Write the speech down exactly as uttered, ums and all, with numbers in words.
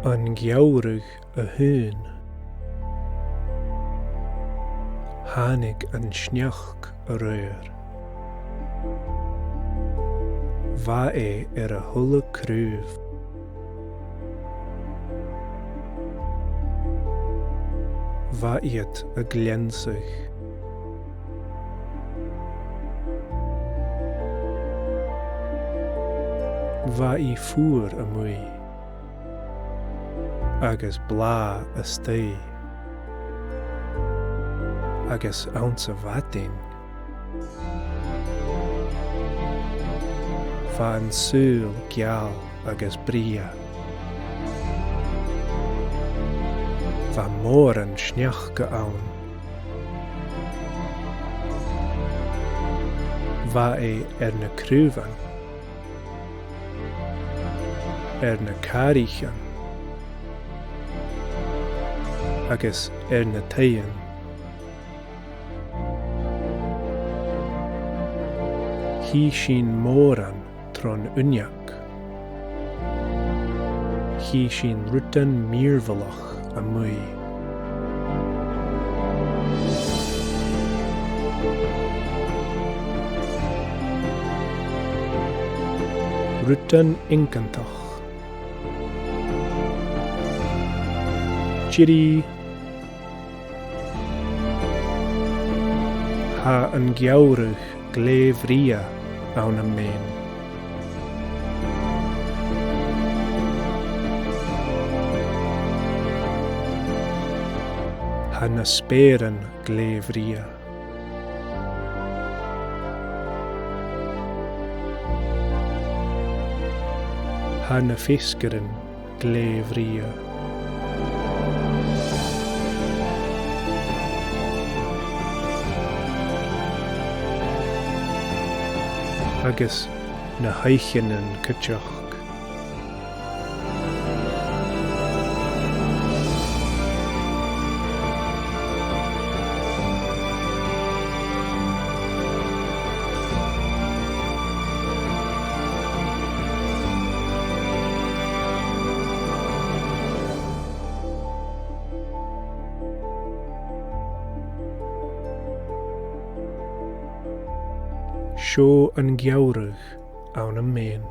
An Geamhradh a h-Aon. Thàinig an sneachd a-raoir. Bha e air a h-uile craobh. Bha iad a' gleansachadh. Bha i fuar a-muigh, agus blàth a-staigh, agus anns a' mhadainn bha an saoghal geal agus brèagha. Bha mòran sneachda ann. Bha e air na craobhan, air na càraichean, agus air na taighean. Chì sinn mòran tron uinneag. Chì sinn rudan mìorbhaileach a-muigh. Rudan iongantach. Tìoraidh. Tha an geamhradh glè bhrèagha ann am Maine. Tha na speuran glè bhrèagha. Tha na feasgaran glè bhrèagha. Agus na h-oidhcheannan cuideachd. Seo an geamhradh ann am Maine.